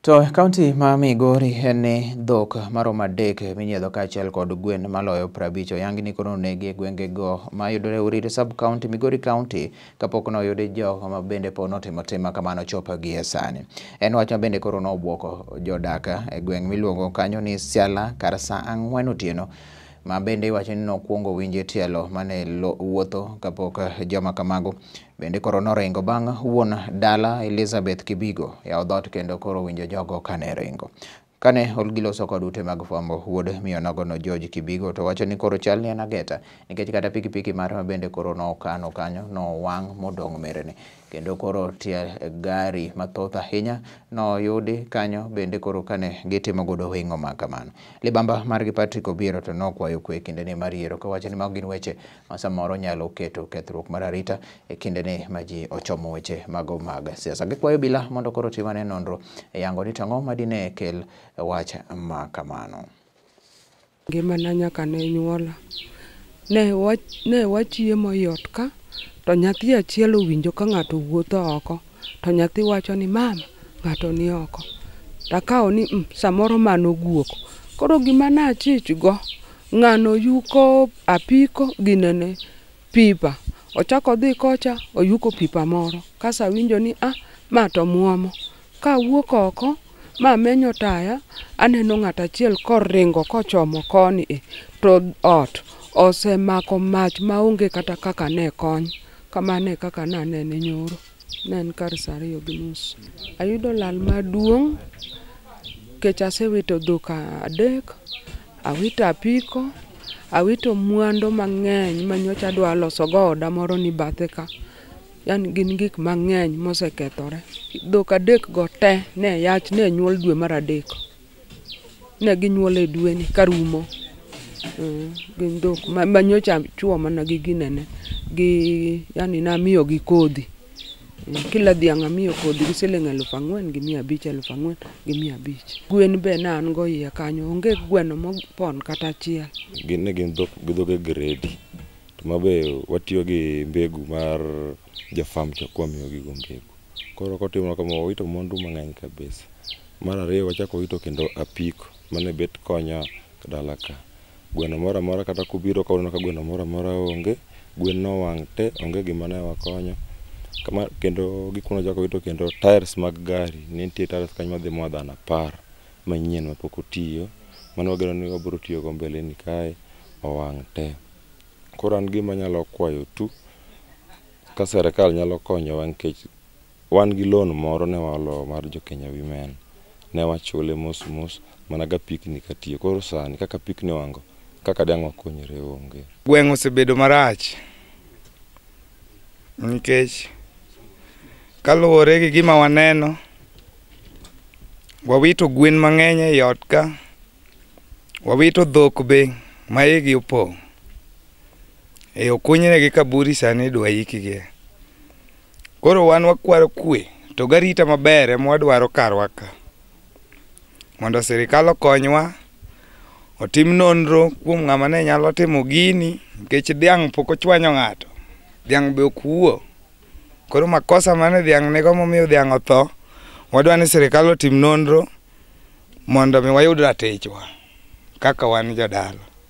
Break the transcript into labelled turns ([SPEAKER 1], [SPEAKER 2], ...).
[SPEAKER 1] To kaunti ma Migori en ni dhok maromo 3 minyiedho kaachiel kod gwen maloyo 50 oyangi ni koro onegi e gwengego mayudore Uriri sub-county, Migori County, kapok noyudi jogo ma bende po notimo tim makamano chopo gie sani. En wach ma bende koro nobuoko jodak e gweng' miluongo kanyo ni Siala kar saa 4 otieno, ma bende iwacho ni nokwongo winjo tielo mane wuotho kapok joma kamago bende koro noringo bang' wuon dala Elizabeth Kibigo yawo dhoot kendo koro winjo jogo kane ringo. Kane giloso kod ute mag fwambo, wuod miyo nogono George Kibigo to wacho ni koro chal ni en ageta nikech kata pikipiki mare ma bende koro nokano kanyo nowang' modong' merene, kendo koro tie gari mathoth ahinya noyudi kanyo bende koro kane gitimo godo weng'o ma kamano. Libamba margi Patrick Obiero to nokwayo kwe kindeni mar yiero kowacho ni mago gin weche ma samoro nyalo keto kethruok mar arita e kindeni ma ji ochomo weche mago mag siasa. Gikwayo bila mondo koro timane nonro e yango ni tang'o madine kel wach ma kamano.
[SPEAKER 2] Ngimana nyaka ne nyuola. Ne wachiemo e ot ka, to nyathi achiel owinjo ka ng'ato wuotho oko, to nyathi wacho ni mama, ng'ato ni oko. Takawo ni samoro mano guok. Koro gima nachich go, ng'ano yuko apiko ginene pipa. Ochako dhi kocha, oyuko pipa moro. Kasa winjo ni ma to muomo. Kawuok oko, ma menyo taya, aneno ng'ato achiel koringo kochomo koni to ot osemako mach maonge kata kaka ne kony. Kamano e kaka nanene nyoro. Ne en kar saa 2:30. Ayudo lal maduong' nikech asewito dhok 3, awito apiko, awito mwandu mang'eny manyocha adwa loso go oda moro ni bathe ka. Yani gin gik mang'eny mosekethore. Dhok 3 go te ne yach, ne nyuol dwe mar 3. Ne ginyuol e dweni karumo. Gin dhok manyocha chuo mana gi ginene. Gi yani namiyo gi kodhi. Kila dhiang' amiyo kodhi gi siling 4,500, 4,500. Gwen be ne an go iye kanyo, onge gweno mopon kata achiel.
[SPEAKER 3] Gin ne gin dhok gi dhoge gredi. To mabe watiyo gi mbegu mar jafam cha kwamiyo gigo mbegu. Koro kotimo kama wawito mwandu mang'eny kabisa. Mar ariyo wachako wito kendo apiko mane bet konya dala ka. Gweno moro amora kata kubiro ka uneno ka gweno moro amora onge, gwen nowang' te, onge gima ne wakonyo. Kama kendo gik mane wachako wito kendo tyres mag gari, ne nitie tyres kanyo madhi more than 10 manyien mapok otiyo. Mano wageno ni wabiro tiyogo mbeleni kae owang' te. Koro an gima anyalo kwayo tu ka serikal nyalo konyowa nikech wan gi loan moro ne walo mar jo Kenya Women. Ne wachule mos mos mana ga apikni katiyo. Koro sani kaka apikni owang'go, kaka dang' wakonyre onge.
[SPEAKER 4] Gweng' osebedo marach nikech kaluwore gi gima waneno, wawito gwen mang'eny ei ot ka, wawito dhok be ma igi opong'. E okunyne kaburi sani idwa ikgi. Koro wan wakwaro kwe to garita maber ema wadwaro karwa ka. Mondo sirikal okonywa, otim nonro kuom ng'ama ne nyalo timo gini, nikech dhiang' pok ochwanyo ng'ato. Dhiang' be ok wuo. Koro makosa mane dhiang' nigo momiyo dhiang' otho, wadwa ni sirikal otim nonro mondo mi wayud ratichwa kaka wan jodala.